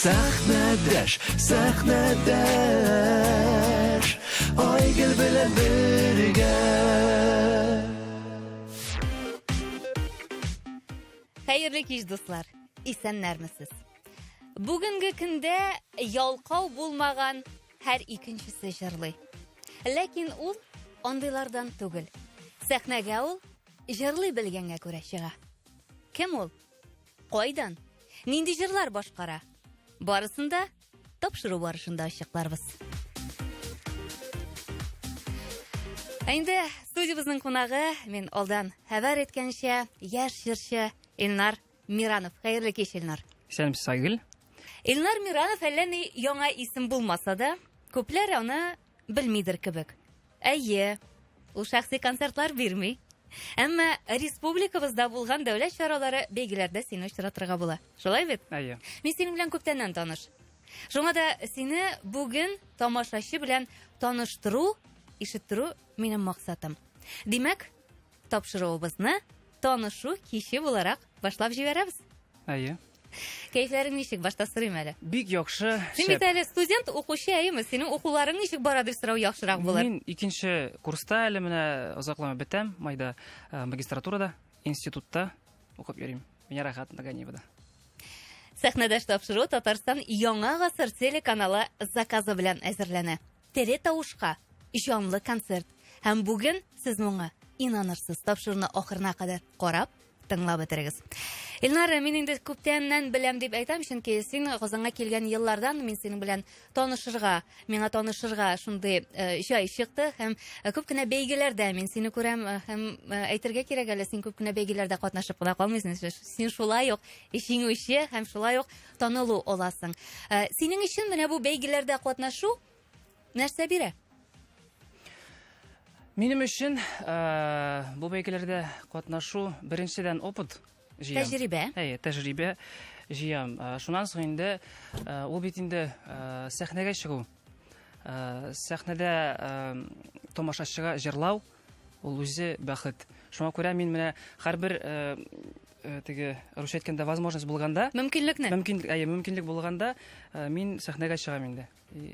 Сәхнәдәш, сәхнәдәш, Айгөл белән бергә. Хәерле кич, дуслар! Исәннәрмесез? Бүгенге көндә ялкау булмаган һәр икенчесе җырлый. Ләкин ул андыйлардан түгел. Сәхнәгә ул җырлый белгәнгә күрә чыга. Кем ул? Кайдан? Нинди җырлар башкара? Барысын да тапшыру барышында ачыкларбыз. Ә инде студиябезнең кунагы, мин алдан хәбәр иткәнчә, яшь җырчы Илнар Миранов. Хәерле кич, Илнар. Исәнмесез, Айгөл. Илнар Миранов әллә ни яңа исем булмаса да, күпләр аны белмидер кебек. Әйе, ул шәхси концертлар бирми. Әмма республикабызда булган дәүләт чаралары бәйгеләрдә сине очратырга була. Шулай бит? Әйе. Мин синең белән күптәннән таныш. Шуңа да сине бүген тамашачы белән таныштыру, ишеттерү минем максатым. Димәк, тапшыруыбызны танышу киче буларак башлап җибәрәбез. Әйе. Кәефләрең ничек? Башта сорыйм әле. Бик яхшы. Син бит әле студент, укучы, әйеме? Синең укуларың ничек бара дип сорау яхшырак булыр. Мин икенче курста әле менә озакламый бетәм, майда э, магистратурада, институтта укып йөрим. Миңа рәхәт на Ганивада. Сәхнәдәш тапшыру Татарстан Яңа гасыр телеканалы заказы белән әзерләнә. Тере тавышка җанлы концерт. Һәм бүген сез моңа инанырсыз. Тапшыруны ахырына кадәр карап, тыңлап бетерегез. Илнара, мин инде күптәннән беләм дип әйтәм, чөнки син Казанга килгән еллардан мин синең белән танышырга, миңа танышырга шундый э, җай чыкты һәм э, күп кенә бәйгеләрдә мин сине күрәм э, һәм әйтергә кирәк әле син күп кенә бәйгеләрдә катнашып кына калмыйсың, син шулай ук җиңүче һәм шулай ук танылу аласың. Синең өчен менә бу бәйгеләрдә катнашу нәрсә бирә? Минем өчен э, бу бәйгеләрдә катнашу беренчедән опыт җыям. Тәҗрибә. Әйе, тәҗрибә җыям. Э, шуннан соң инде э, ул бит инде э, сәхнәгә чыгу. Э, сәхнәдә э, тамашачыга җырлау ул үзе бәхет. Шуңа күрә мин менә һәрбер э, э, теге русча әйткәндә возможность булганда, мөмкинлекне. Мөмкин, әйе, мөмкинлек булганда э, мин сәхнәгә чыгам инде.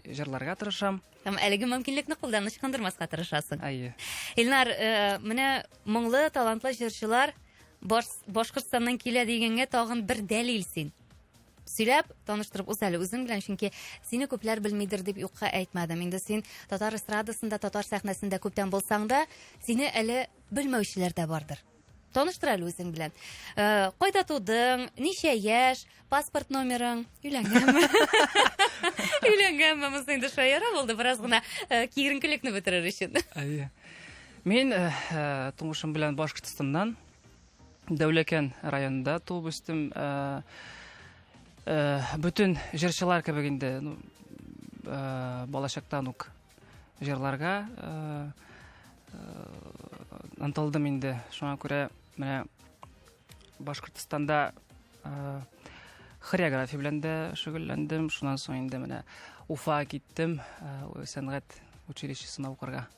Җырларга тырышам. Һәм әлеге мөмкинлекне кулдан ычкындырмаска тырышасың. Әйе. Илнар, э, менә моңлы, талантлы җырчылар Башкортстаннан килә дигәнгә тагын бер дәлил син. Сөйләп, таныштырып уз әле үзең белән, чөнки сине күпләр белмидер дип юкка әйтмәдем. Инде син татар эстрадасында, татар сәхнәсендә күптән булсаң да, сине әле белмәүчеләр дә бардыр. Таныштыр әле үзең белән. Э, кайда тудың, ничә яшь, паспорт номерың, өйләнгәнме? Өйләнгәнме? Монысы инде шаяра булды, бераз гына э, киеренкелекне бетерер өчен. Әйе. Мин э, тумышым белән Башкортстаннан, Дәүләкән районында туып үстем. Бөтен җырчылар кебек инде, ну, балачактан ук җырларга ынтылдым инде. Шуңа күрә менә Башкортстанда хореография белән дә шөгыльләндем. Шуннан соң инде менә Уфа киттем сәнгать училищесына укырга.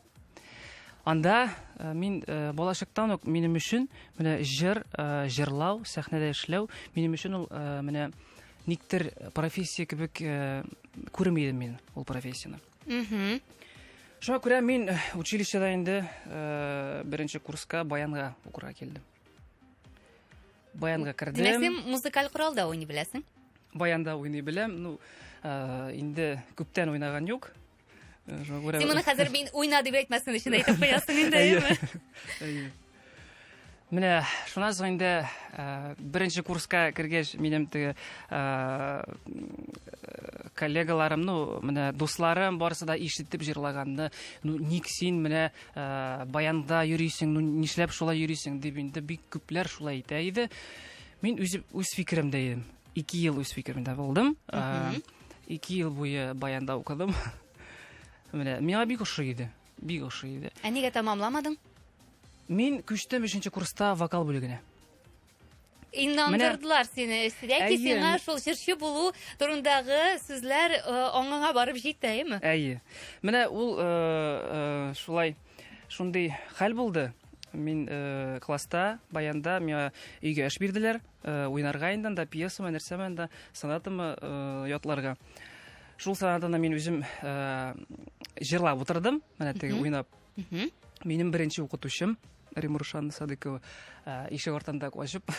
Анда мин балачактан ук минем өчен менә җыр, җырлау, сәхнәдә эшләү минем өчен ул менә никтер профессия кебек күрми идем мин ул профессияне. Шуңа күрә мин училищеда инде беренче курска баянга укырга килдем. Баянга кердем. Димәк, син музыкаль коралда уйный беләсең? Баянда уйный беләм. Ну, инде күптән уйнаган юк. Шуңа күрә Син моны хәзер мин уйна дип әйтмәсен өчен әйтеп куясың инде, әйеме? Әйе. Менә шуннан соң инде беренче курска кергәч, минем теге коллегаларым, ну, менә дусларым барысы да ишетеп җырлаганны, ну, ник син менә баянда йөрисең, ну, нишләп шулай йөрисең дип инде бик күпләр шулай әйтә иде. Мин үзем үз фикеремдә идем. 2 ел үз фикеремдә булдым. 2 ел буе баянда укыдым. Менә миңа бик ошый иде. Бик ошый иде. Ә нигә тәмамламадың? Мин күчтем 3 курста вокал бүлегенә. Инандырдылар сине. Яки сиңа шул җырчы булу турындагы сүзләр э, аңыңа барып җитте, әйеме? Әйе. Менә ул э, э, шулай шундый хәл булды. Мин э, класста баянда миңа өйгә эш бирделәр. Э, уйнарга инде анда пьесамы, нәрсәме анда, сонатамы э, ятларга. Шул сонатаны мин үзем э, җырлап утырдым, менә теге уйнап. Минем беренче укытучым Римма Рушановна Садыкова э, ишек артында ачып,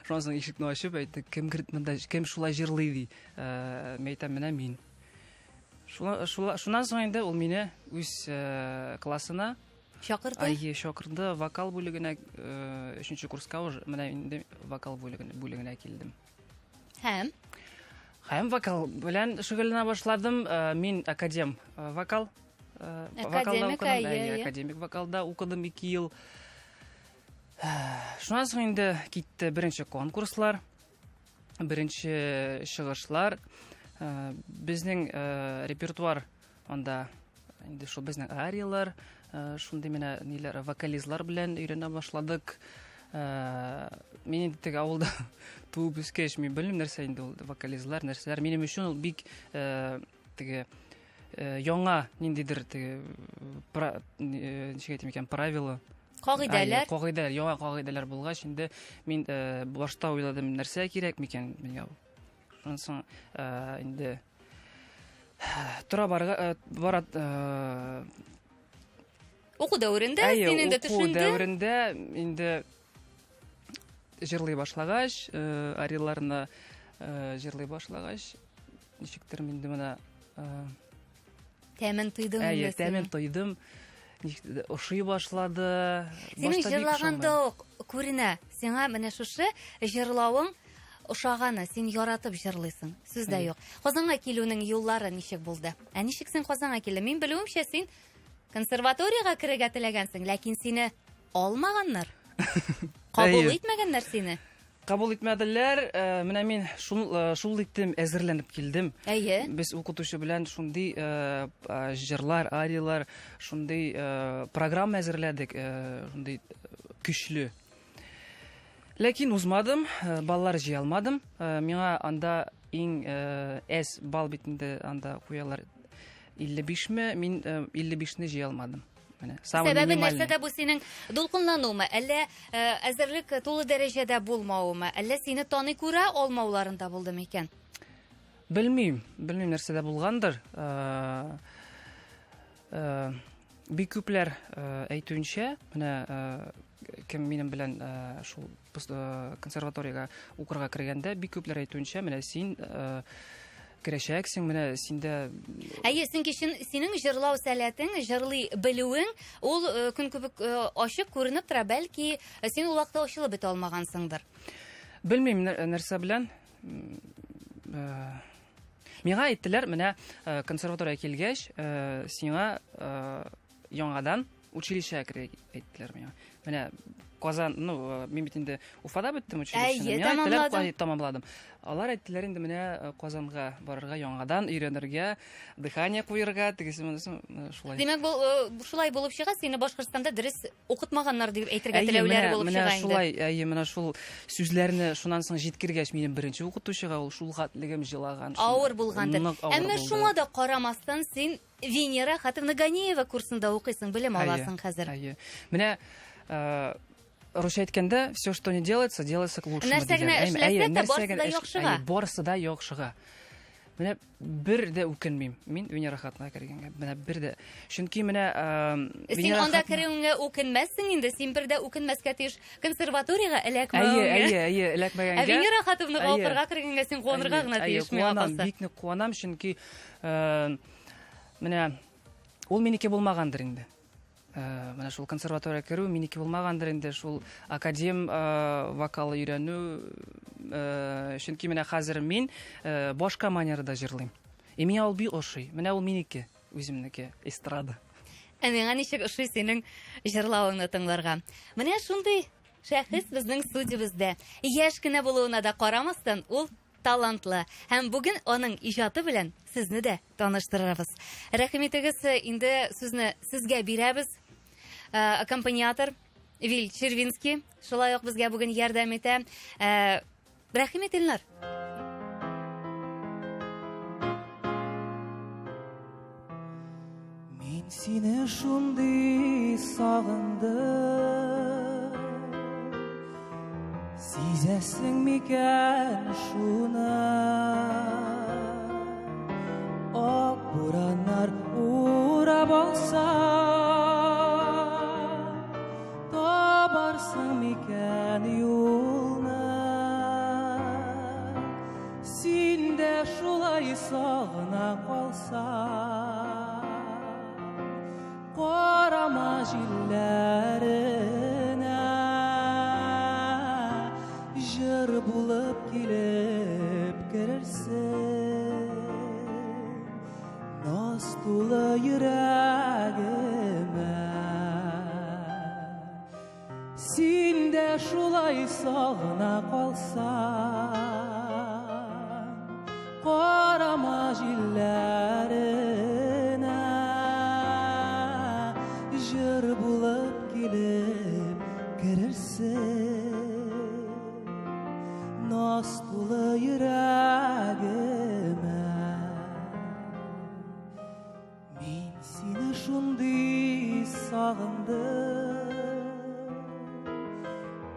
шуннан соң ишекне ачып әйтте, кем кереп монда, кем шулай җырлый ди. Э, мин әйтәм, менә мин. Шула, шула, шуннан соң инде ул мине үз э, классына Чакырды. Әйе, чакырды. Вокал бүлегенә, э, өченче курска уже менә инде вокал бүлегенә, бүлегенә килдем. Һәм? Һәм вокал белән шөгыльләнә башладым. Э, мин академ э, вокал. Вокалда укыдым. Әйе, академик вокалда укыдым 2 ел. Шуннан соң инде китте беренче конкурслар. Беренче чыгышлар. Э, безнең э, репертуар анда инде шул безнең ариялар, э, шундый менә ниләр, вокализлар белән өйрәнә башладык. Мин инде теге авылда туып үскәч, мин белмим нәрсә инде ул вокализлар, нәрсәләр. Минем өчен ул бик теге яңа ниндидер теге ничек әйтим икән, правила. Кагыйдәләр. Кагыйдәләр, яңа кагыйдәләр булгач, инде мин э, башта уйладым, нәрсә кирәк микән миңа. Шуннан соң э, инде тора барга э, бара э, Уку дәверендә син инде төшендең. Уку дәверендә инде җырлый башлагач, э, арияларны э, җырлый башлагач, ничектер инде менә э, Тәмен тойдың инде. Әйе, тәмен тойдым. Ошый башлады. Синең җырлаганда ук күренә, сиңа менә шушы җырлавың ошаганы, син яратып җырлыйсың. Сүз дә юк. Казанга килүнең юллары ничек булды? Ә ничек син Казанга килдең? Мин белүемчә, син консерваториягә керергә теләгәнсең, ләкин сине алмаганнар. Кабул итмәгәннәр сине. Кабул итмәделәр. Э, менә мин шул, э, шул иттем, әзерләнеп килдем. Әйе. Без укытучы белән шундый э, җырлар, ариялар, шундый программа әзерләдек, шундый көчле. Ләкин узмадым, баллар җыя алмадым. Миңа анда иң әз балл бит инде анда куялар 55 ме, мин 55-не җыя алмадым. Менә, самый Сәбәбе нәрсәдә бу синең дулкынлануымы, әллә э, әзерлек тулы дәрәҗәдә булмавымы, әллә сине таный күрә алмауларында булды микән? Белмим, белмим нәрсәдә булгандыр. Э, э, бик күпләр әйтүенчә, менә кем минем белән шул консерваториягә укырга кергәндә бик күпләр әйтүенчә, менә син керәчәксең, менә синдә Әйе, чөнки синең җырлау сәләтең, җырлый белүең, ул көн кебек ачык күренеп тора, бәлки син ул вакытта ачылып бетә алмагансыңдыр. Белмим, нәрсә белән. Миңа әйттеләр, менә консерваториягә килгәч, сиңа яңадан училищега керергә әйттеләр миңа. Менә Казан, ну, э, мин бит инде Уфада беттем училищены. Әйе, тәмамладым. Тәмамладым. Алар әйттеләр инде менә э, Казанга барырга, яңадан өйрәнергә, дыхание куерга, тегесе монысы э, шулай. Димәк, бу шулай булып чыга, сине Башкортстанда дөрес укытмаганнар дип әйтергә теләүләре булып чыга инде. Менә шулай, әйе, менә шул сүзләрне шуннан соң җиткергәч, минем беренче укытучыга ул шул хәтлегем җылаган. Авыр булгандыр. Әмма шуңа да карамастан син Венера Хатовна Ганиева курсында укыйсың, белем аласың хәзер. Әйе. Менә э, русча әйткәндә, все, что не делается, делается к лучшему. Нәрсә генә эшләсәк тә, барысы да яхшыга. Барысы да яхшыга. Менә бер дә үкенмим мин Венера Хатовнага кергәнгә. Менә бер дә. Чөнки менә э, Син анда керүеңә үкенмәссең инде, син бер дә үкенмәскә тиеш. Консерваториягә эләкмәвеңә. Әйе, әйе, әйе, эләкмәгәнгә. Ә Венера Хатовнага укырга кергәнгә син куанырга гына тиеш, миңа калса. Бик нык куанам, чөнки Э, менә ул минеке булмагандыр инде. Э, менә шул консерватория керү минеке булмагандыр инде, шул академ э, вокалы өйрәнү, чөнки менә хәзер мин башка манерада җырлыйм. И миңа ул бик ошый. Менә ул минеке, үземнеке, эстрада. Ә миңа ничек ошый синең җырлавыңны тыңларга. Менә шундый шәхес безнең студиябездә. Яшь кенә булуына да карамастан, ул талантлы. Һәм бүген аның иҗаты белән сезне дә таныштырырбыз. Рәхим итегез, инде сүзне сезгә бирәбез. Э, аккомпаниатор Виль Червинский шулай ук безгә бүген ярдәм итә. Э, рәхим ит, Илнар. Мин сине шундый сагындым. Сизәсең микән шуны? Ак бураннар урап алса, табарсың микән юлны? Син дә шулай сагына калсаң, Карама җилләренә, җыр булып килеп керерсең. Наз тулы йөрәгемә. Син дә шулай сагына калсаң, карама җилләренә, җыр булып килеп керерсең. Наз тулы йөрәгемә. Мин сине шундый сагындым,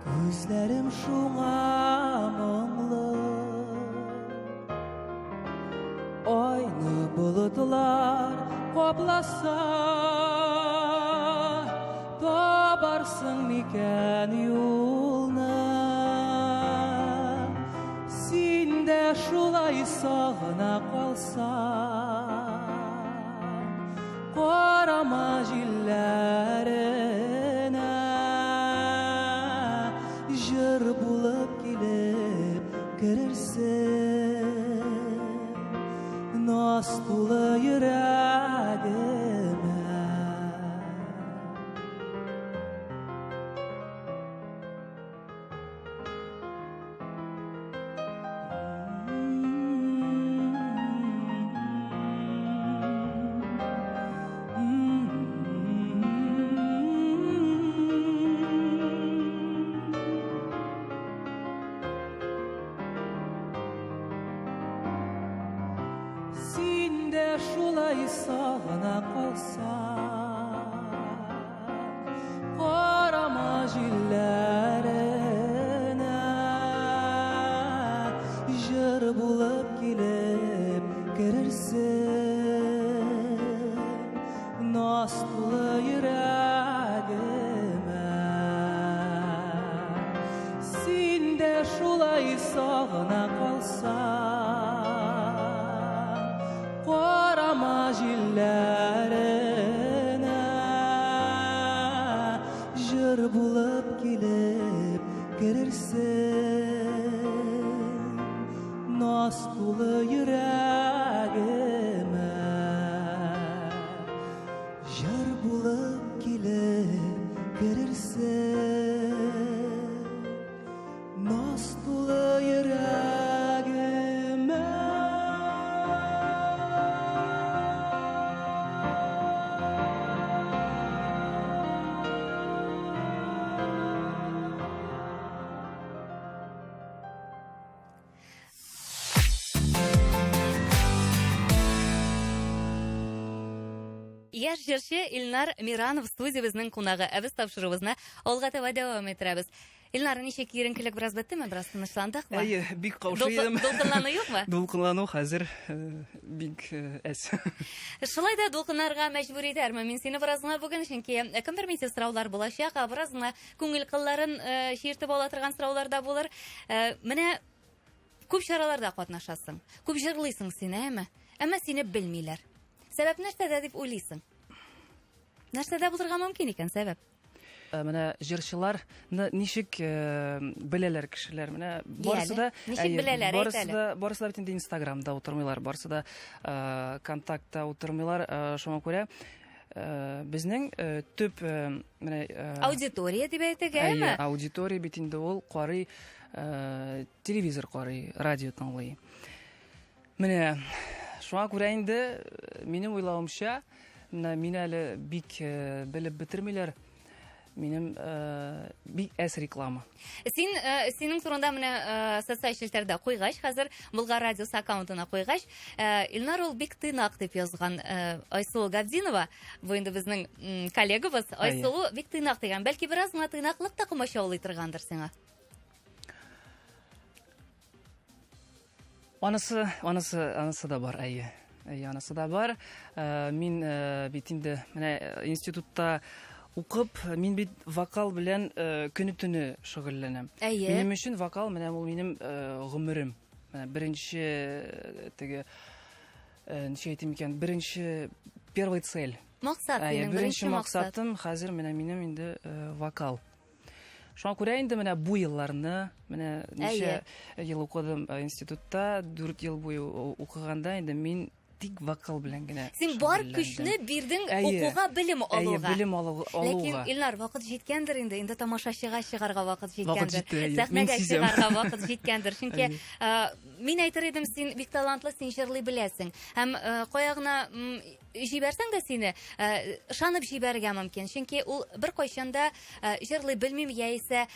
Күзләрем шуңа моңлы. Айны болытлар капласа, Табарсың микән юлны? Син дә шулай сагына калсаң, Карама җилләренә, Җыр булып килеп керерсең. Наз тулы йөрәгемә. Син дә шулай сагына калсаң, Карама җилләренә, Җыр булып килеп керерсең. Наз тулы йөрәгемә. Син дә шулай сагына калсаң, Карама җилләренә, Җыр булып килеп керерсең. Наз тулы йөрәгемә. Җыр булып килеп керерсең. Наз тулы йөрәгемә. Яшь җырчы Илнар Миранов студиябезнең кунагы. Ә без тапшыруыбызны алга таба дәвам иттерәбез. Илнар, ничек киеренкелек бераз беттеме? Бераз тынычландыкмы? Әйе, бик каушый идем. Дулкынлану юкмы? Дулкынлану хәзер бик әз. Шулай да дулкыннарга мәҗбүр итәрмен мин сине бераз гына бүген, чөнки компрометив сораулар булачак, бераз гына күңел кылларын чиертеп ала торган сораулар да булыр. Менә күп чараларда катнашасың, күп җырлыйсың син, әйеме? Әмма сине белмиләр. Сәбәп нәрсәдә дип уйлыйсың? Нәрсәдә булырга мөмкин икән сәбәп? Менә җырчыларны ничек беләләр кешеләр? Менә барысы да ничек беләләр, барысы да, барысы да бит инде Инстаграмда утырмыйлар, барысы да Контактта утырмыйлар. Шуңа күрә безнең төп менә аудитория дип әйтик, әйеме? Аудитория бит инде ул карый, телевизор карый, радио тыңлый. Менә шуңа күрә инде минем уйлавымча, менә мине әле бик белеп бетермиләр. Минем бик әз реклама. Син синең турында менә социаль челтәрдә куйгач, хәзер Болгар радиосы аккаунтына куйгач, Илнар ул бик тыйнак дип язган Айсылу Габдинова, бу инде безнең коллегабыз. Айсылу бик тыйнак дигән. Бәлки бераз гына тыйнаклык та комачаулый торгандыр сиңа. Анысы, анысы, анысы да бар, әйе. Әйе, анысы да бар. Мин бит инде менә институтта укып, мин бит вокал белән көне-төне шөгыльләнәм. Әйе. Минем өчен вокал менә ул минем гомерем. Менә беренче теге ничек әйтим икән, беренче первый цель. Максат синең, беренче максатым хәзер менә минем инде вокал. Шуңа күрә инде менә бу елларны, менә ничә ел укыдым институтта, 4 ел буе укыганда инде мин тик вокал белән генә. Син бар көчне бирдең укуга, белем алуга. Әйе, белем алуга. Ләкин, Илнар, вакыт җиткәндер инде, инде тамашачыга чыгарга вакыт җиткәндер. Вакыт җитте, әйе. Сәхнәгә чыгарга вакыт җиткәндер. Чөнки мин әйтер идем, син бик талантлы, син җырлый беләсең. Һәм кая гына җибәрсәң дә сине ышанып җибәрергә мөмкин. Чөнки ул беркайчан да җырлый белмим яисә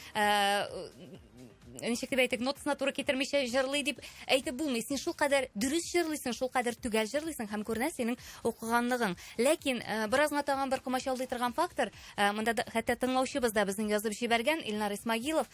ничек дип әйтик, нотасына туры китермичә җырлый дип әйтеп булмый. Син шулкадәр дөрес җырлыйсың, шулкадәр төгәл җырлыйсың һәм күренә синең укыганлыгың. Ләкин бераз гына тагын бер комачаулый торган фактор, монда да, хәтта тыңлаучыбыз да безнең язып җибәргән Илнар Исмагилов,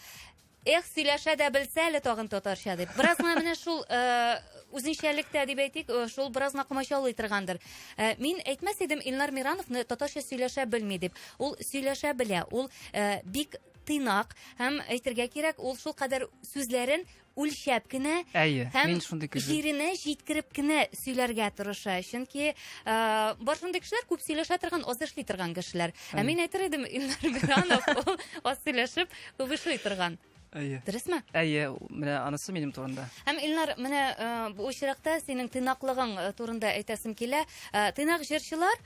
Эх, сөйләшә дә белсә әле тагын татарча дип. Бераз гына менә шул э, үзенчәлектә дип әйтик, э, шул бераз гына комачаулый торгандыр. Э, мин әйтмәс идем Илнар Мирановны татарча сөйләшә белми дип. Ул сөйләшә белә, ул э, бик тыйнак һәм әйтергә кирәк, ул шул кадәр сүзләрен үлчәп кенә Әйе, һәм мин шундый кеше. җиренә җиткереп кенә сөйләргә тырыша. Чөнки э, бар шундый кешеләр күп сөйләшә торган, аз эшли торган кешеләр. Ә мин әйтер идем, Илнар Миранов ул аз сөйләшеп, күп эшли торган. Әйе. Дөресме? Әйе, менә анысы минем турында. Һәм Илнар, менә э, бу очракта синең тыйнаклыгың э, турында әйтәсем килә. Э, тыйнак җырчылар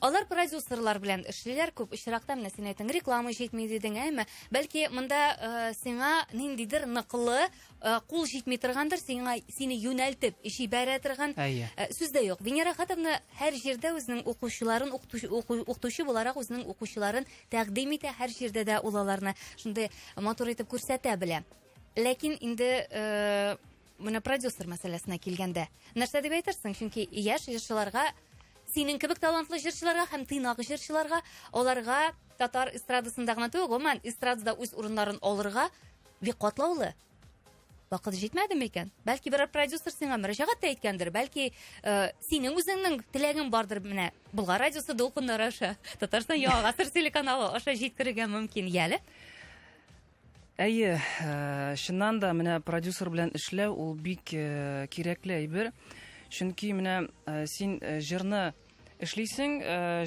алар продюсерлар белән эшлиләр күп очракта. Менә син әйттең, реклама җитми дидең, әйме? Бәлки монда сиңа ниндидер ныклы кул җитми торгандыр, сиңа сине юнәлтеп җибәрә торган Әйе. Сүз дә юк. Венера Хатовна һәр җирдә үзенең укучыларын укытучы, укытучы буларак үзенең укучыларын тәкъдим итә, һәр җирдә дә ул аларны шундый матур итеп күрсәтә белә. Ләкин инде менә продюсер мәсьәләсенә килгәндә, нәрсә дип әйтерсең? Чөнки яшь җырчыларга, синең кебек талантлы җырчыларга һәм тыйнак җырчыларга, аларга татар эстрадасында гына түгел, гомумән эстрадада үз урыннарын алырга бик катлаулы. Вакыт җитмәде микән? Бәлки берәр продюсер сиңа мөрәҗәгать тә иткәндер, бәлки э, синең үзеңнең теләгең бардыр менә Болгар радиосы дулкыннары аша, Татарстан Яңа гасыр телеканалы аша җиткерергә мөмкин, яле? Әйе, э, чыннан да менә продюсер белән эшләү ул бик э, кирәкле әйбер. Чөнки менә э, син җырны эшлисең,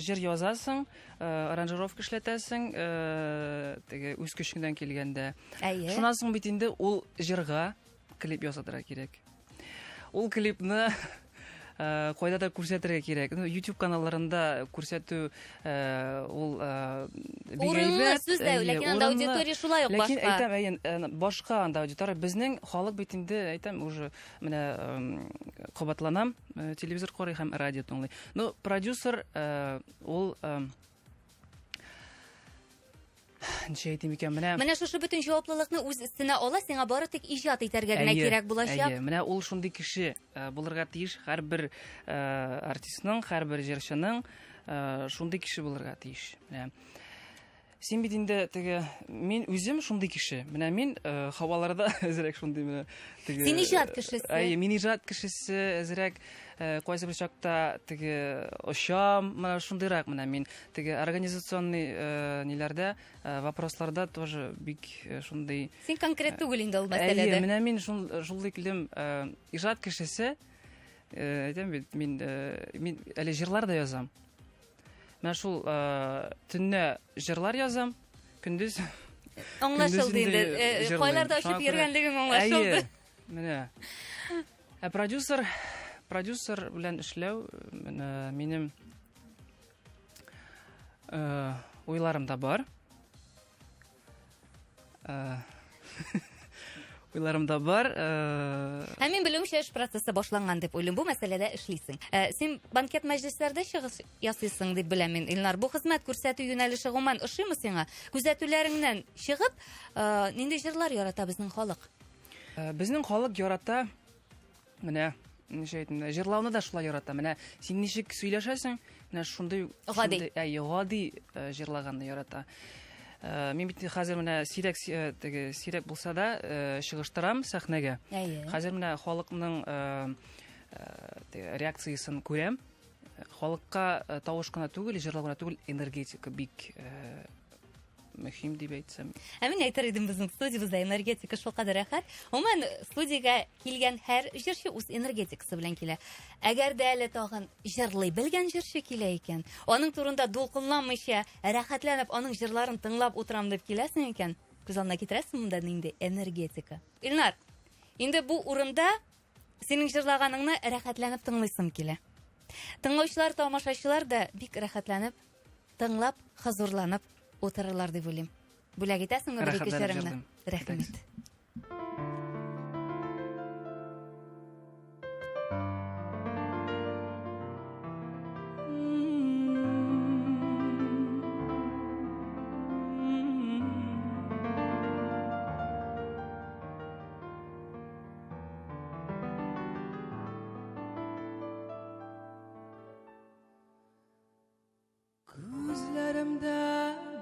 җыр язасың, аранжировка эшләтәсең, теге үз көчеңнән килгәндә. Әйе. Шуннан соң бит инде ул җырга клип ясатырга кирәк. Ул клипны э, кайдадыр күрсәтергә кирәк. Ну, YouTube каналларында күрсәтү э, ул э, бик Урынлы әйбәт. сүз дә, Әйе, ләкин анда урынлы. аудитория шулай ук Ләкин башка. әйтәм, әйе, башка анда аудитория. Безнең халык бит инде, әйтәм, уже менә кабатланам, телевизор карый һәм радио тыңлый. Ну, продюсер ул Ничә әйтим икән, менә Менә шушы бөтен җаваплылыкны үз өстенә ала, сиңа бары тик иҗат итәргә генә кирәк булачак. Әйе, менә ул шундый кеше э, булырга тиеш, һәрбер э, артистның, һәрбер җырчының э, шундый кеше булырга тиеш. Менә син бит инде теге мин үзем шундый кеше. Менә мин э, һаваларда әзрәк шундый менә теге Син иҗат кешесе. Әйе, мин иҗат кешесе, әзрәк э, кайсы бер чакта теге очам, менә шундыйрак менә мин теге организационный э, ниләрдә, э, вопросларда тоже бик э, шундый. Син конкрет түгел инде ул Әйе, мәсьәләдә. менә мин шул шул тиклем э, иҗат кешесе, э, әйтәм бит, мин э, мин әле җырлар да язам. Менә шул э, төнлә җырлар язам, көндез Аңлашылды инде. инде җырлыйм. Кайларда Шуңа очып күрә- йөргәнлегең аңлашылды. Әйе, менә. Ә продюсер, продюсер белән эшләү менә минем э, уйларымда бар. Э, уйларымда бар. Э, Һәм мин белүемчә эш процессы башланган дип уйлыйм. Бу мәсьәләдә эшлисең. Э, син банкет мәҗлесләрдә чыгыш ясыйсың дип беләм мин, Илнар. Бу хезмәт күрсәтү юнәлеше гомумән ошыймы сиңа? Күзәтүләреңнән чыгып, э, нинди җырлар ярата безнең халык? Безнең халык ярата менә ничә әйтим, җырлауны да шулай ярата. Менә син ничек сөйләшәсең, менә шундый гади, әйе, гади җырлаганны ярата. Мин бит хәзер менә сирәк теге сирәк булса да чыгыштырам сәхнәгә. Хәзер менә халыкның реакциясен күрәм. Халыкка тавыш кына түгел, җырлау гына түгел, энергетика бик мөһим дип әйтсәм. Ә мин әйтер идем, безнең студиябездә энергетика шулкадәр рәхәт. Гомумән, студиягә килгән һәр җырчы үз энергетикасы белән килә. Әгәр дә әле тагын җырлый белгән җырчы килә икән, аның турында дулкынланмыйча, рәхәтләнеп аның җырларын тыңлап утырам дип киләсең икән, күз алдына китерәсең монда нинди энергетика. Илнар, инде бу урында синең җырлаганыңны рәхәтләнеп тыңлыйсым килә. Тыңлаучылар, тамашачылар да бик рәхәтләнеп тыңлап, хозурланып утырырлар дип уйлыйм. Бүләк итәсеңме бер ике җырыңны? Рәхмәт. Күзләремдә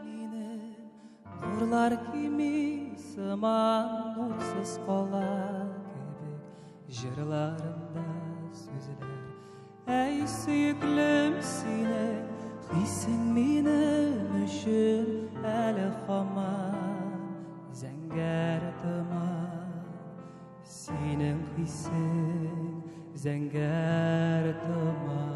минем нурлар кими сыман, нурсыз кала кебек җырларымда сүзләр. Әй, сөеклем, синең хисең минем өчен әле һаман зәңгәр томан. Синең хисең зәңгәр томан.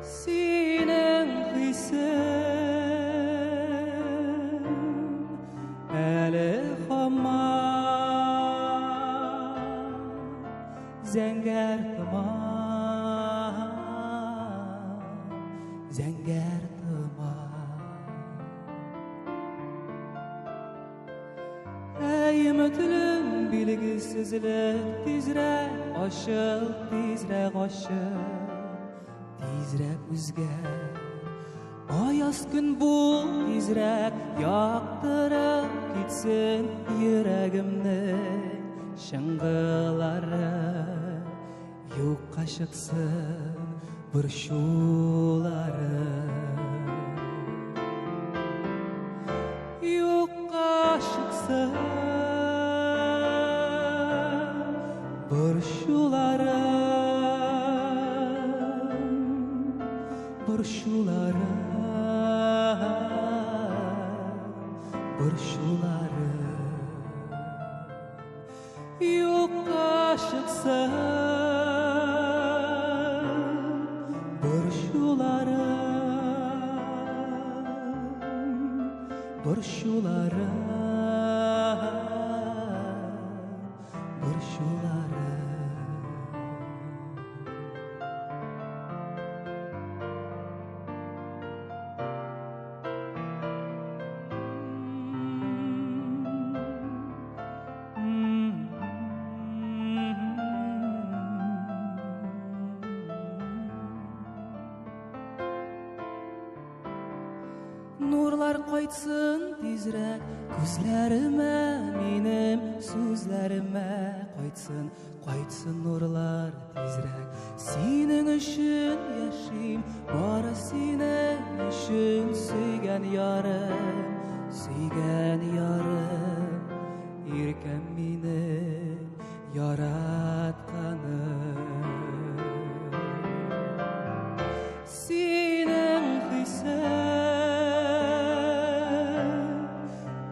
Синең хисең әле һаман зәңгәр томан, зәңгәр томан. Әй, өметлем, билгесезлек, тизрәк ачыл, тизрәк ачыл, тизрәк үзгәр. Аяз көн бул, тизрәк яктырып китсен йөрәгемнең чыңгылары. Юкка чыксын борчулары. Юкка чыксын борчулары. Борчулары. Борчулары. Юкка чыксын борчулары. Борчулары. Борчулары. Нурлар кайтсын тизрәк күзләремә, минем сүзләремә кайтсын, кайтсын нурлар тизрәк. Синең өчен яшим, бары синең өчен, сөйгән ярым, сөйгән ярым, иркәм минем, яратканым. Синең хисең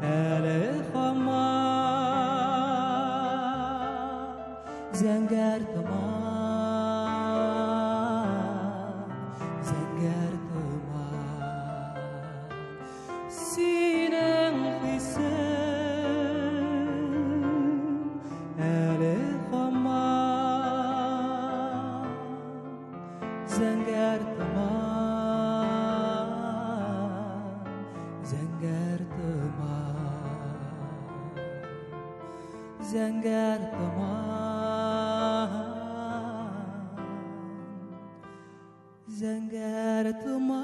әле һаман зәңгәр томан, зәңгәр томан. Синең хисең әле һаман зәңгәр томан, зәңгәр томан, зәңгәр томан, зәңгәр томан.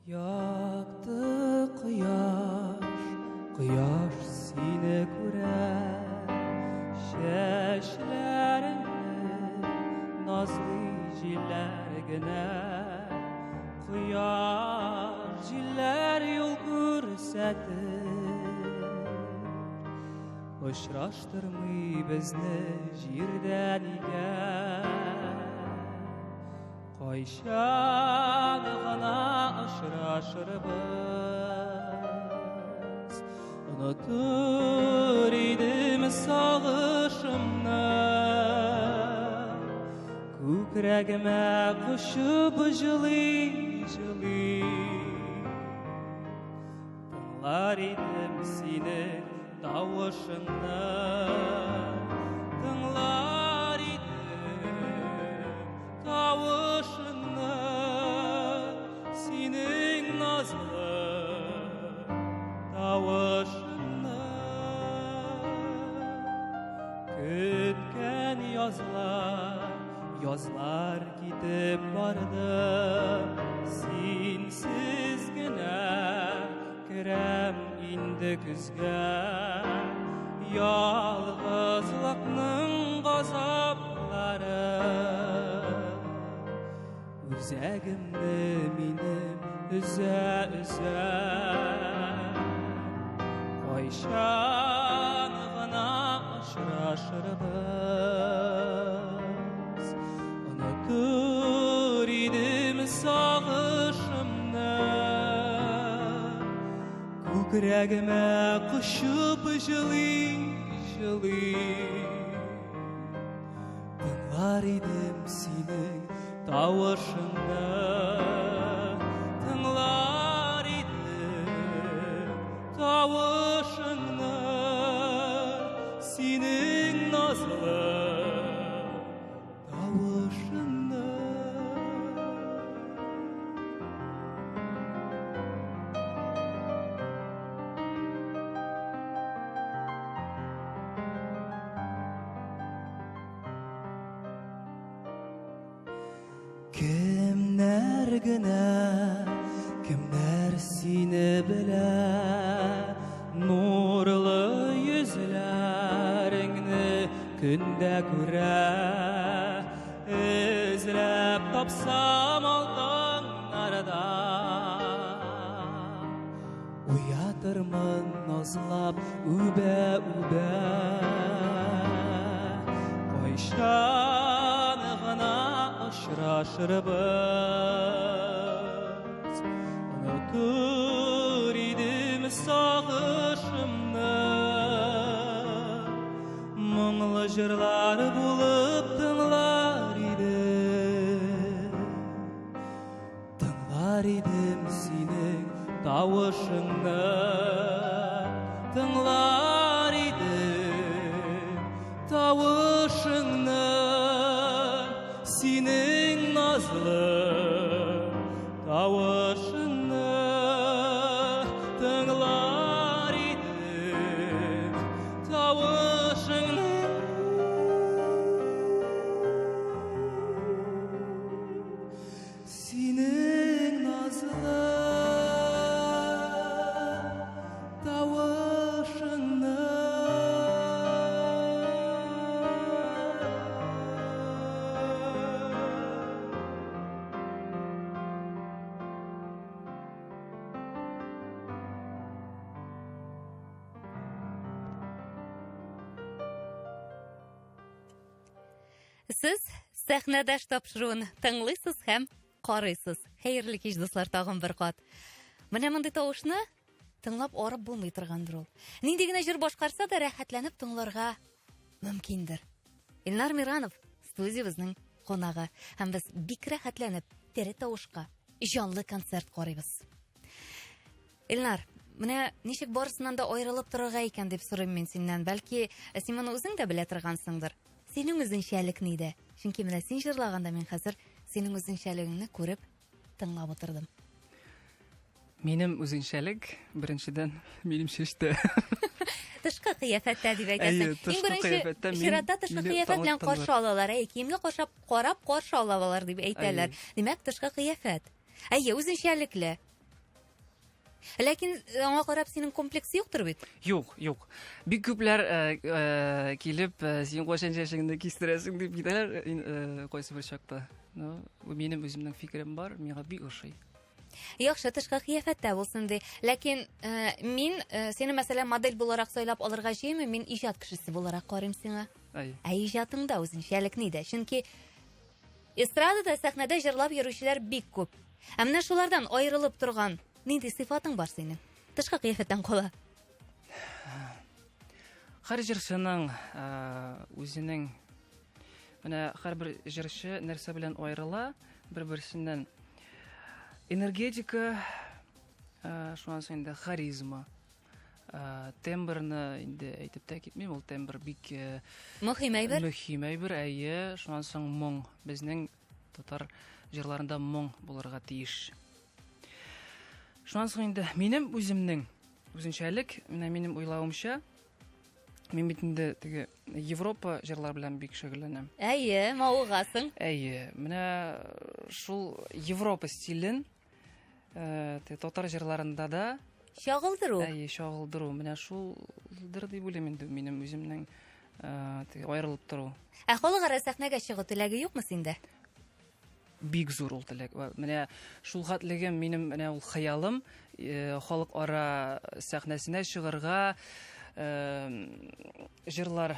Якты кояш, кояш сине күрә, Чәчләреңне назлый җилләр генә. Кояш җилләр юл күрсәтер, Очраштырмый безне җирдә нигә? Кайчан гына очрашырбыз, Онытыр идем сагышымны, Күкрәгемә кочып җылый-җылый. Тыңлар идем синең тавышыңны, Тыңлар идем тавышыңны, Синең назлы тавышыңны. Көткән язлар, язлар китеп барды, Синсез генә керәм инде көзгә. Ялгызлыкның газаплары Үзәгемне минем өзә-өзә. Кайчан гына очрашырбыз, Онытыр идем сагышымны, Күкрәгемә кочып җылый-җылый. Тыңлар идем синең тавышыңны, Тыңлар идем тавышыңны, Синең назлы тавышыңны. Кемнәр генә, кемнәр сине белә, Нурлы йөзләреңне көндә күрә. Эзләп тапсам алтыннарда, Уятырмын назлап үбә-үбә. Кайчан гына очрашырбыз, Онытыр идем сагышымны, Моңлы җырлар булып тыңлар идем. Тыңлар идем синең тавышыңны, Тыңлар идем тавышыңны, Синең назлы тавышыңны. Тыңлар идем тавышыңны. Синең назлы тавышыңны. Сез сәхнәдәш тапшыруын тыңлыйсыз һәм карыйсыз. Хәерле кич, дуслар, тагын бер кат. Менә мондый тавышны тыңлап арып булмый торгандыр ул. Нинди генә җыр башкарса да рәхәтләнеп тыңларга мөмкиндер. Илнар Миранов студиябезнең кунагы һәм без бик рәхәтләнеп тере тавышка җанлы концерт карыйбыз. Илнар, менә ничек барысыннан да аерылып торырга икән дип сорыйм мин синнән. Бәлки, син моны үзең дә белә торгансыңдыр. Синең үзенчәлек нидә? Чөнки менә син җырлаганда мин хәзер синең үзенчәлегеңне күреп, тыңлап утырдым. Минем үзенчәлек, беренчедән, минем чәчтә. Тышкы кыяфәттә дип әйтәсең. Әйе, Иң беренче чиратта тышкы кыяфәт белән каршы алалар. Әйе, киемгә карап, карап каршы алалар дип әйтәләр. Димәк, тышкы кыяфәт. Әйе, үзенчәлекле. Ләкин аңа карап синең комплекс юктыр бит? Юк, юк. Бик күпләр килеп, син кайчан чәчеңне кистерәсең дип китәләр кайсы бер чакта. Ну, минем үземнең фикерем бар, миңа бик ошый. Яхшы тышкы кыяфәттә булсын ди. Ләкин мин сине мәсәлән модель буларак сайлап алырга җыймыйм, мин иҗат кешесе буларак карыйм сиңа. Әй. Ә иҗатыңда үзенчәлек нидә? Чөнки эстрадада сәхнәдә җырлап йөрүчеләр бик күп. Ә менә шулардан аерылып торган нинди сыйфатың бар синең? Тышкы кыяфәттән кала. Һәр җырчының үзенең менә һәрбер җырчы нәрсә белән аерыла бер-берсеннән энергетика, шуннан соң инде харизма, тембрны инде әйтеп тә китмим, ул тембр бик мөһим әйбер. Мөһим әйбер, әйе, шуннан соң моң. Безнең татар җырларында моң булырга тиеш. Шуннан соң инде минем үземнең үзенчәлек, менә минем уйлавымча, мин бит инде теге Европа җырлар белән бик шөгыльләнәм. Әйе, мавыгасың. Әйе, менә шул Европа стилен теге татар җырларында да чагылдыру. Әйе, чагылдыру. Менә шулдыр дип уйлыйм инде минем үземнең теге аерылып тору. Ә халыкара сәхнәгә чыгу теләге юкмы синдә? Бик зур ул теләк. Менә шул хәтлегем минем менә ул хыялым халыкара сәхнәсенә чыгарга, җырлар,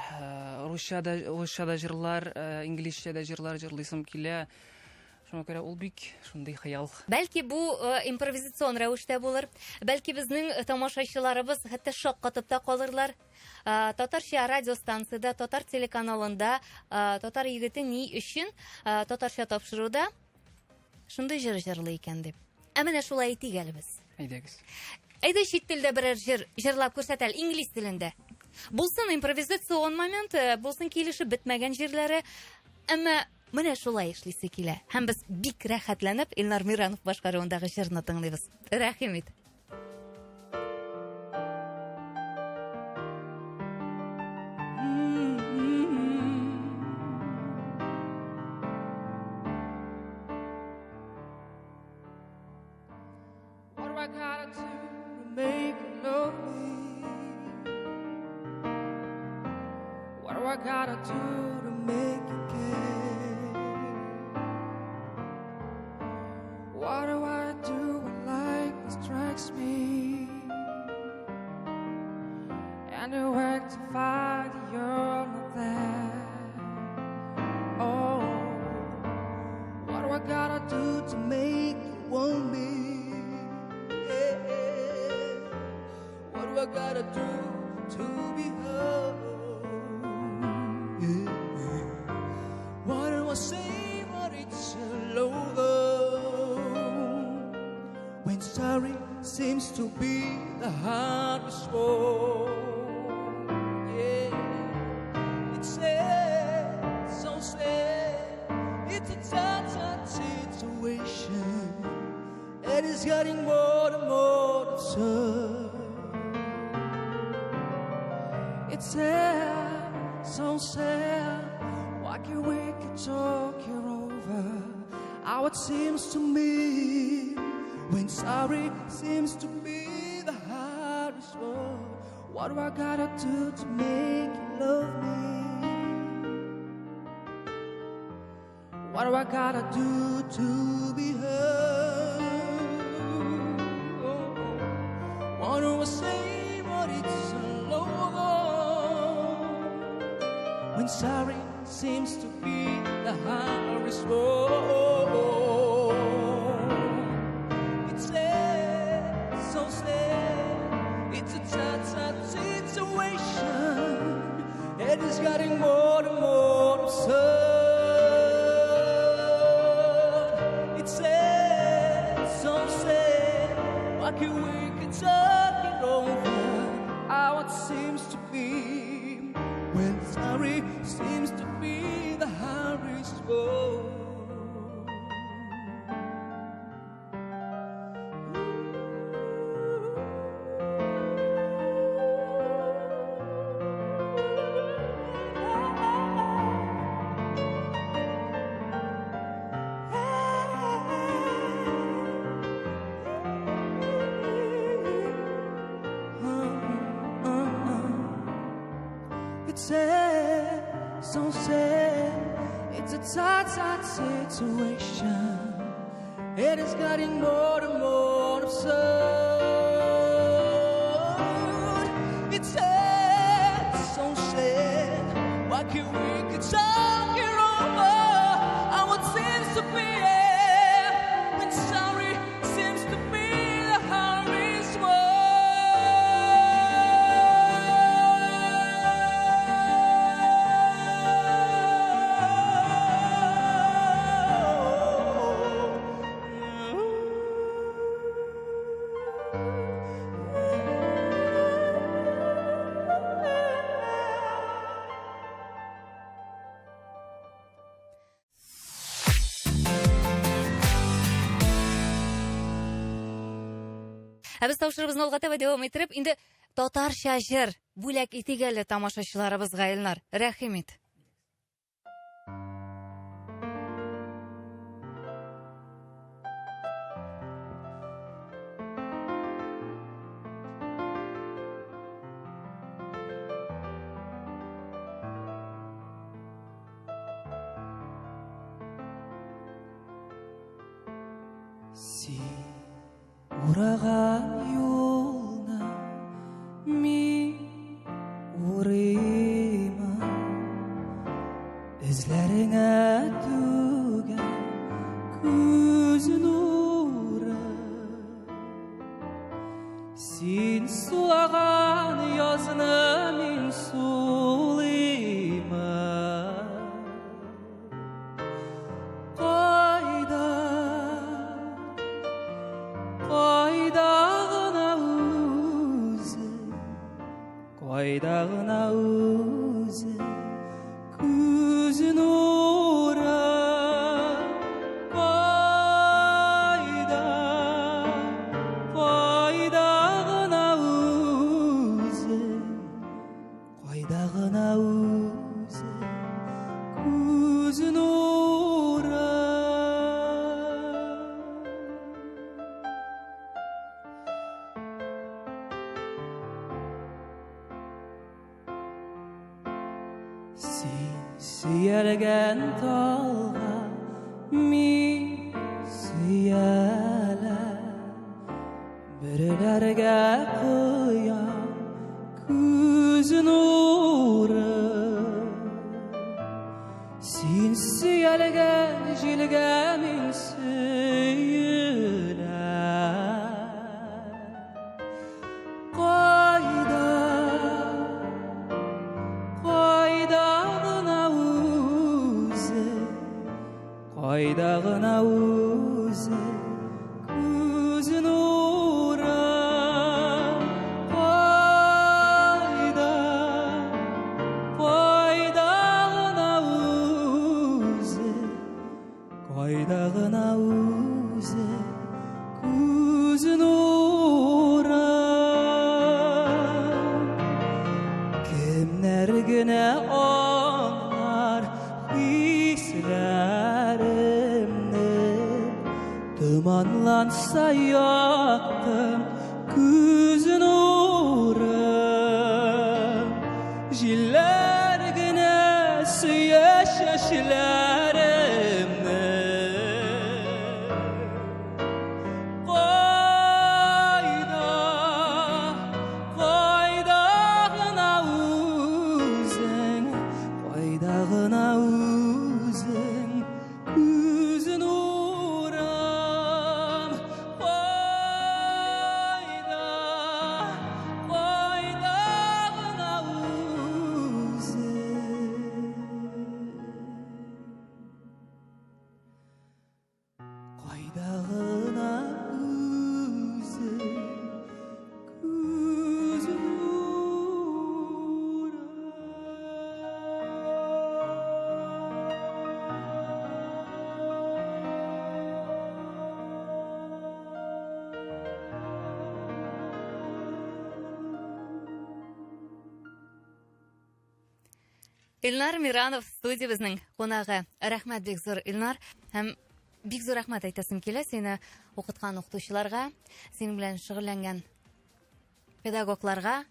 русча да, русча да җырлар, инглизчә дә җырлар җырлыйсым килә. Шуңа күрә ул бик шундый хыял. Бәлки бу импровизацион рәвештә булыр. Бәлки безнең тамашачыларыбыз хәтта шаккатып та калырлар. Татарча радиостанциядә, татар телеканалында татар егете ни өчен татарча тапшыруда шундый җыр җырлый икән дип. Ә менә шулай әйтик әле без. Әйдәгез. Әйдә чит телдә берәр җыр җырлап күрсәт әле, инглиз телендә. Булсын импровизацион момент, булсын килешеп бетмәгән җирләре, әмма менә шулай эшлисе килә. Һәм без бик рәхәтләнеп Илнар Миранов башкаруындагы җырны тыңлыйбыз. Рәхим ит. What do I gotta do to make you love me? What do I gotta do to make you care? What do I do when life strikes me? And I work to find you're not there. Oh, what do I gotta do to make you want me? Yeah. What do I gotta do to be heard? Yeah. What do I say but it's all over? When sorry seems to be the hardest word. Yeah. It's sad, so sad. It's a tough situation. It is getting more and more absurd. It's sad, so sad. Why can't we talk it over? How it seems to me when sorry seems to be the hardest word. What do I gotta do to make you love me? What do I gotta do to be heard? What do I say but it's all over? When sorry seems to be the hardest word. It's sad, so sad. It's a tough situation. It is getting more and more absurd. It's sad, so sad. Why can't we can talk it over? How it seems to be when sorry seems to be the hardest word. sad, so sad. It's a tight, tight situation. It is getting more and more absurd. It's sad, so sad. Why can't we could talk it over? How it seems to be, yeah. When sorry seems to be the hardest word. Ә без тапшыруыбызны алга таба дәвам иттереп, инде татарча җыр бүләк итик әле тамашачыларыбызга, Илнар. Рәхим ит. Син ураган юлны мин урыймын. Эзләреңә түгел күз нуры. Син сулаган язны мин сулыймын. Кайда, кайда гына үзе, кайда гына үзе, күз нуры. Кайда, кайда гына үзе, кайда гына үзе, күз нуры. Син сөялгән талга мин сөяләм. Бөреләргә коям күз нуры. Син сөялгән җилгә мин сөеләм. Кайда, кайда гына үзе, кайда гына үзе, күз нуры. Кайда, кайда гына үзе, кайда гына үзе, күз нуры. Кемнәр генә аңлар хисләремне, томанланса яктым күз нурым. Җилләр генә сөя чәчләремне. Кайда, кайда гына үзең, кайда гына үзең, күз нурым. Кайда, кайда гына үзең, кайда гына үзең, күз нурым. Илнар Миранов студиябезнең кунагы. Рәхмәт бик зур, Илнар. Һәм бик зур рәхмәт әйтәсем килә сине укыткан укытучыларга, синең белән шөгыльләнгән педагогларга.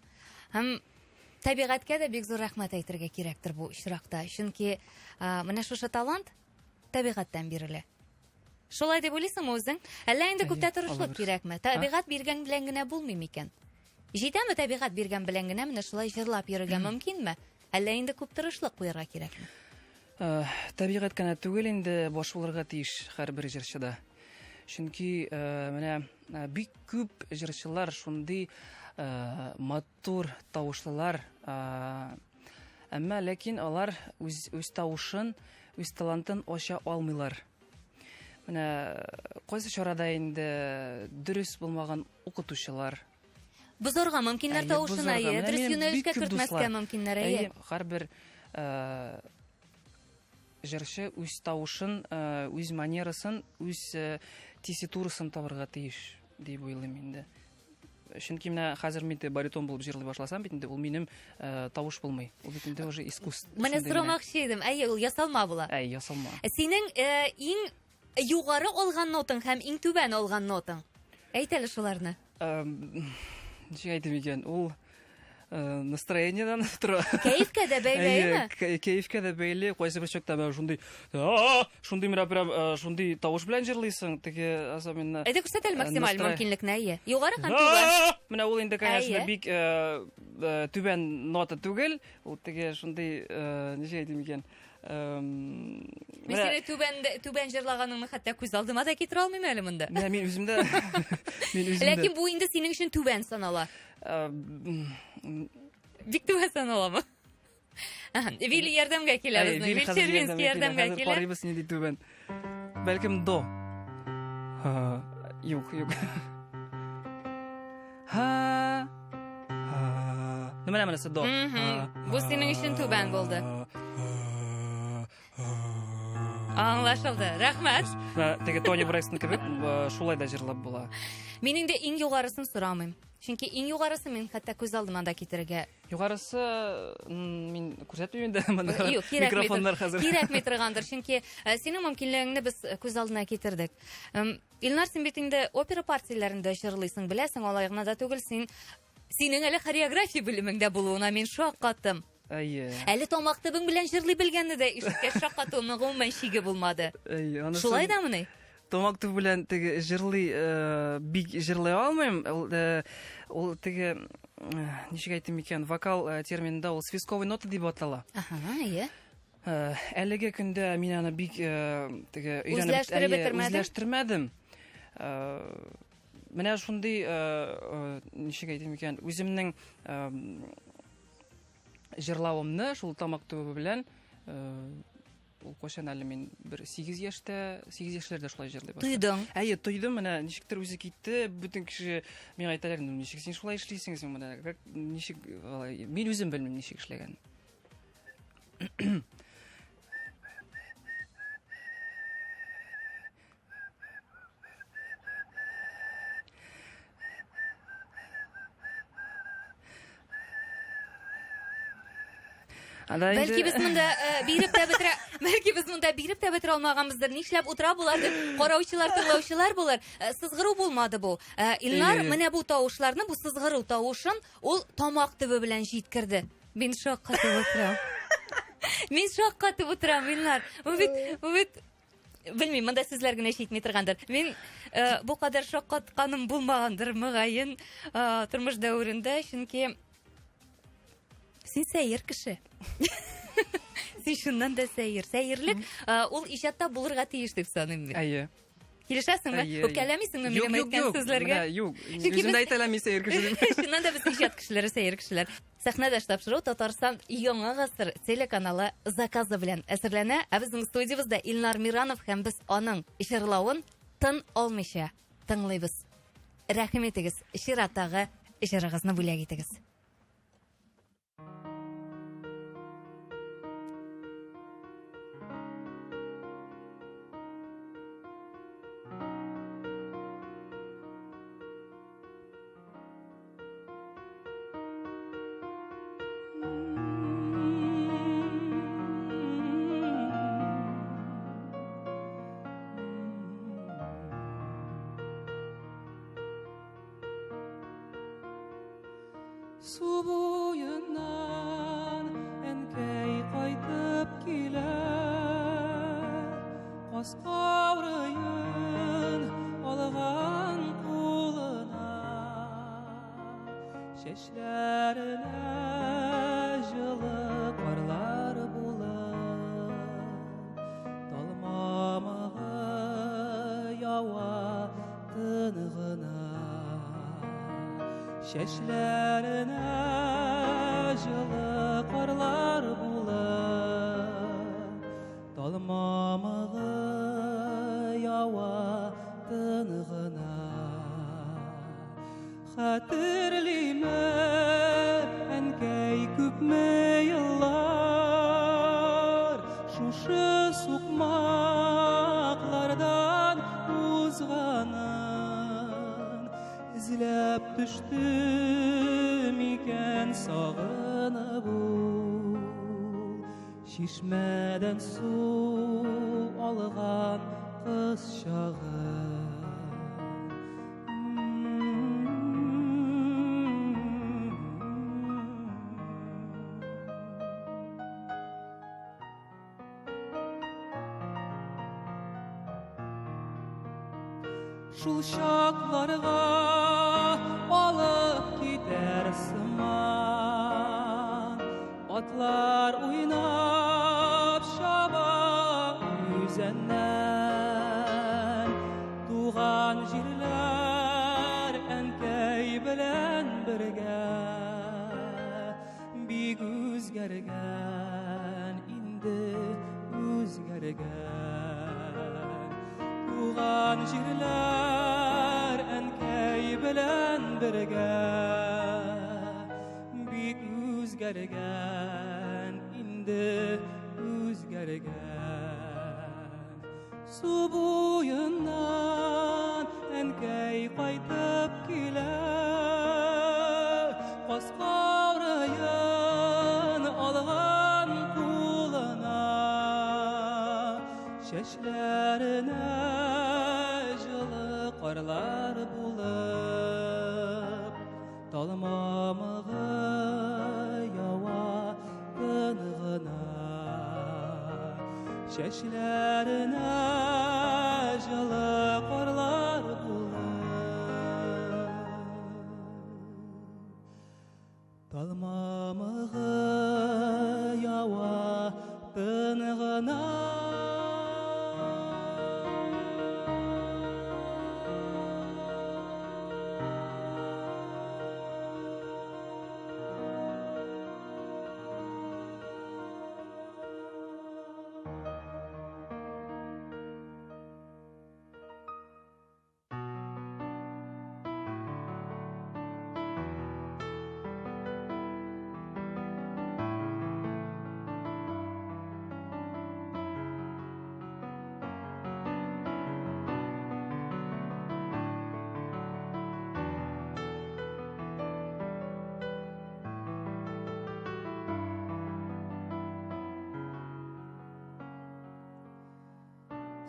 Һәм Табигатькә дә бик зур рәхмәт әйтергә кирәктер бу очракта. Чөнки менә шушы талант табигатьтән бирелә. Шулай дип уйлыйсыңмы үзең? Әллә инде күп тә тырышлык кирәкме? Табигать биргән белән генә булмый микән? Җитәме табигать биргән белән генә менә шулай җырлап йөрергә мөмкинме? Әллә инде күп тырышлык куярга кирәкме? Табигать кенә түгел инде, баш булырга тиеш һәрбер җырчыда. Чөнки менә бик күп җырчылар шундый матур тавышлылар, әмма ләкин алар үз, үз тавышын, үз талантын ача алмыйлар. Менә кайсы чарада инде дөрес булмаган укытучылар. Бозарга мөмкиннәр тавышын, әйе, дөрес юнәлешкә кертмәскә мөмкиннәр, әйе. Һәрбер җырчы үз тавышын, үз манерасын, үз тесситурасын табарга тиеш дип уйлыйм инде. Чөнки менә хәзер мин баритон булып җырлый башласам бит инде ул минем тавыш булмый. Ул бит инде уже искусство. Менә сорамакчы идем. Әйе, ул ясалма була. Әй, ясалма. Синең иң югары алган нотаң һәм иң түбән алган нотаң. Әйт әле шуларны. Ничек әйтим икән, ул настроениедән тора. Кәефкә дә бәйле, әйеме? Кәефкә дә бәйле. Кайсы бер чакта менә шундый, шундый менә прям шундый тавыш белән җырлыйсың, теге особенно. Әйдә күрсәт әле максималь мөмкинлекне, әйе. Югары һәм түбән. Менә ул инде, конечно, бик түбән нота түгел, ул теге шундый, ничек әйтим икән, Мин сине түбән түбән җырлаганыңны хәтта күз алдыма да китерә алмыйм әле монда. Менә мин үзем дә мин үзем Ләкин бу инде синең өчен түбән санала. Бик түбән саналамы? Вилли ярдәмгә килә безнең. Вилли Червинский ярдәмгә килә. Карыйбыз нинди түбән. Бәлкем до. Юк, юк. Ха. Ну, менә монысы до. Бу синең өчен түбән булды. Аңлашылды. Рәхмәт. Теге Тони Брекстон кебек шулай да җырлап була. Мин инде иң югарысын сорамыйм. Чөнки иң югарысы мин хәтта күз алдыма да китерергә. Югарысы мин күрсәтмим инде монда. Юк, микрофоннар хәзер. Кирәкми торгандыр, чөнки синең мөмкинлегеңне без күз алдына китердек. Илнар, син бит инде опера партияләрендә җырлыйсың, беләсең, алай гына да түгел, син синең әле хореография бүлемеңдә булуына мин шаккаттым. Әйе. Әле тамак төбең белән җырлый белгәнне дә ишеткәч шаккатуымның гомумән чиге булмады. Әйе, анысы Шулай дамыни? Тамак төбе белән теге җырлый, бик җырлый алмыйм. Ул, ул теге ничек әйтим икән, вокал терминында ул свистковый нота дип атала. Аһа, әйе. Әлеге көндә мин аны бик теге өйрәнеп үзләштереп бетермәдем. Үзләштермәдем. Менә шундый ничек әйтим икән, үземнең җырлавымны шул тамак төбе белән ул кайчан әле мин бер 8 яшьтә, 8 яшьләрдә шулай җырлый башладым. Тойдың. Әйе, тойдым, менә ничектер үзе китте. Бөтен кеше миңа әйтәләр, ну ничек син шулай эшлисең, син менә как ничек алай. Мин үзем белмим ничек эшләгән. Бәлки без монда э, биреп тә бетерә, бәлки без монда биреп тә бетерә алмаганбыздыр. Нишләп утыра болар дип караучылар, тыңлаучылар булыр. Э, сызгыру булмады бу. Э, Илнар менә бу тавышларны, бу сызгыру тавышын ул тамак төбе белән җиткерде. Мин шаккатып утырам. Мин шаккатып утырам, Илнар. Бу бит, бу бит белмим, монда сүзләр генә җитми торгандыр. Мин э, бу кадәр шаккатканым булмагандыр, мөгаен, э, тормыш дәверендә, чөнки син сәер кеше. Син чыннан да сәер. Сәерлек э, ул иҗатта булырга тиеш дип саныйм мин. Әйе. Килешәсеңме? Үпкәләмисеңме минем әйткән сүзләргә? Юк, үзем дә әйтә алмыйм сәер кеше дип. Чыннан да без иҗат кешеләре, сәер кешеләр. Сәхнәдәш тапшыру Татарстан Яңа гасыр телеканалы заказы белән әзерләнә. Ә безнең студиябездә Илнар Миранов һәм без аның җырлавын тын алмыйча тыңлыйбыз. Рәхим итегез, чираттагы җырыгызны бүләк итегез. Су буеннан әнкәй кайтып килә, Каз каурыен алган кулына, Чәчләренә җылы карлар булып, Тал мамыгы ява тын гына. Чәчләренә җылы карлар булып, Тал мамыгы ява тын гына. Хәтерлиме, әнкәй, күпме еллар шушы сукмаклардан узганын, Эзләп төште микән сагынып ул чишмәдән су алган кыз чагын? Шул чакларга алып китәр сыман, Атлар уйнап чаба үзәннән. Туган җирләр әнкәй белән бергә бик үзгәргән, инде үзгәргән. Туган җирләр әнкәй белән бергә бик үзгәргән, инде үзгәргән. Су буеннан әнкәй кайтып килә, Каз каурыен алган кулына, Чәчләренә җылы карлар булып, Тал мамыгы ява тын гына. Чәчләренә җылы карлар булып, Тал мамыгы ява тын гына.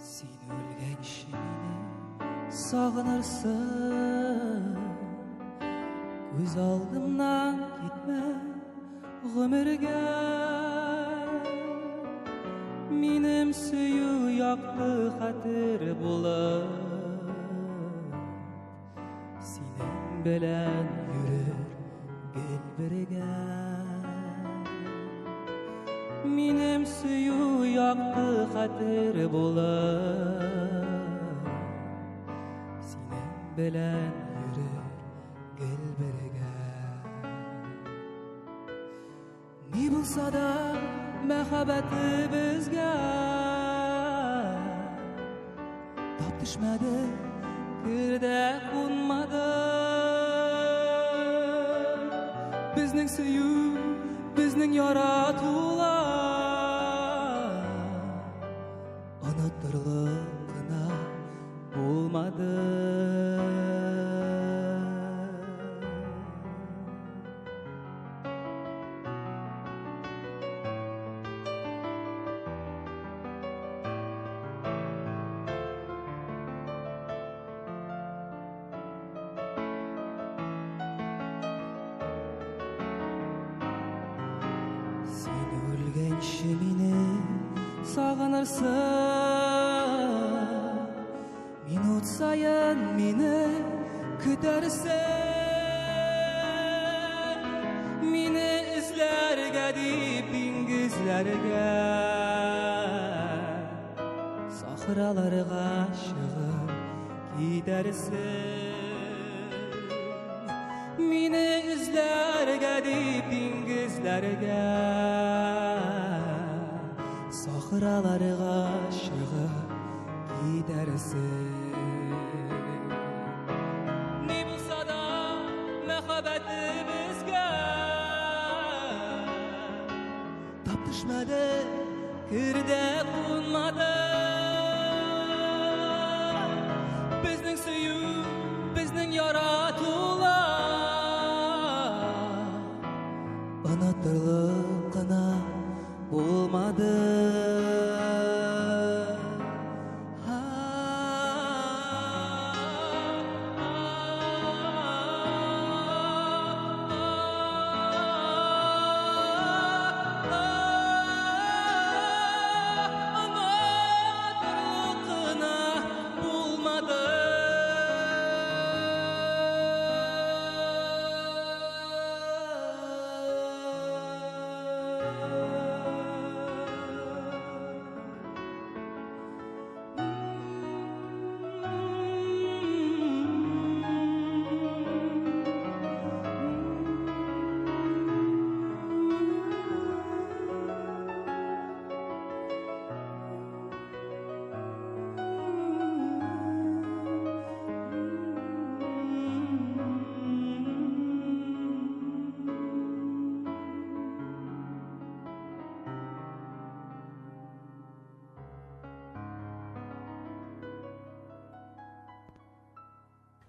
Син үлгәнче мине сагынырсың, Күз алдымнан китмә гомергә. Минем сөю якты хәтер булып, Синең белән йөрер гел бергә. Минем сөю якты хәтер булып, Синең белән йөрер гел бергә. Ни булса да мәхәббәтебезгә тап төшмәде, кер дә кунмады. Безнең сөю, безнең яратулар онытырлык кына булмады. Үлгәнче мине сагынырсың. Минут саен мине көтәрсең. Мине эзләргә дип диңгезләргә, сахраларга чыгып китәрсең. Мине эзләргә дип диңгезләргә, сахраларга чыгып китәрсең. Ни булса да мәхәббәтебезгә тап төшмәде, кердә кунмады. Безнең сөю, безнең яратулар онытырлык кына булмады. Онытырлык кына булмады.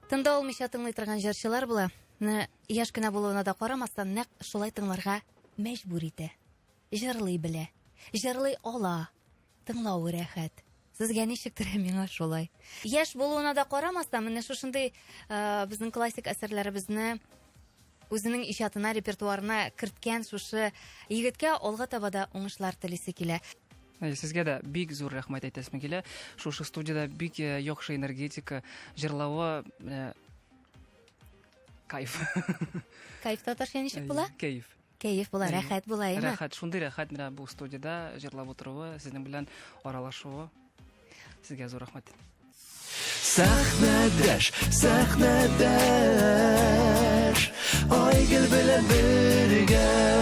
Тында алмыйча тыңлый торган җырчылар була. Менә яшь кенә булуына да карамастан, нәкъ шулай тыңларга мәҗбүр итә. Җырлый белә, җырлый ала. Тыңлавы рәхәт. Сезгә ничектер, миңа шулай. Яшь булуына да карамастан, менә шушындый э, безнең классик әсәрләребезне үзенең иҗатына, репертуарына керткән шушы егеткә алга таба да уңышлар телисе килә. Әйе, сезгә дә бик зур рәхмәт әйтәсем килә. Шушы студиядә бик э, яхшы энергетика, җырлавы э, кайф. Кайф татарча ничек була? Кәеф. Кәеф була, Әйе. рәхәт була, әйеме? Рәхәт, шундый рәхәт менә бу студиядә җырлап утыруы, сезнең белән аралашуы. Сезгә зур рәхмәт. Сәхнәдәш, сәхнәдәш, Айгөл белән бергә.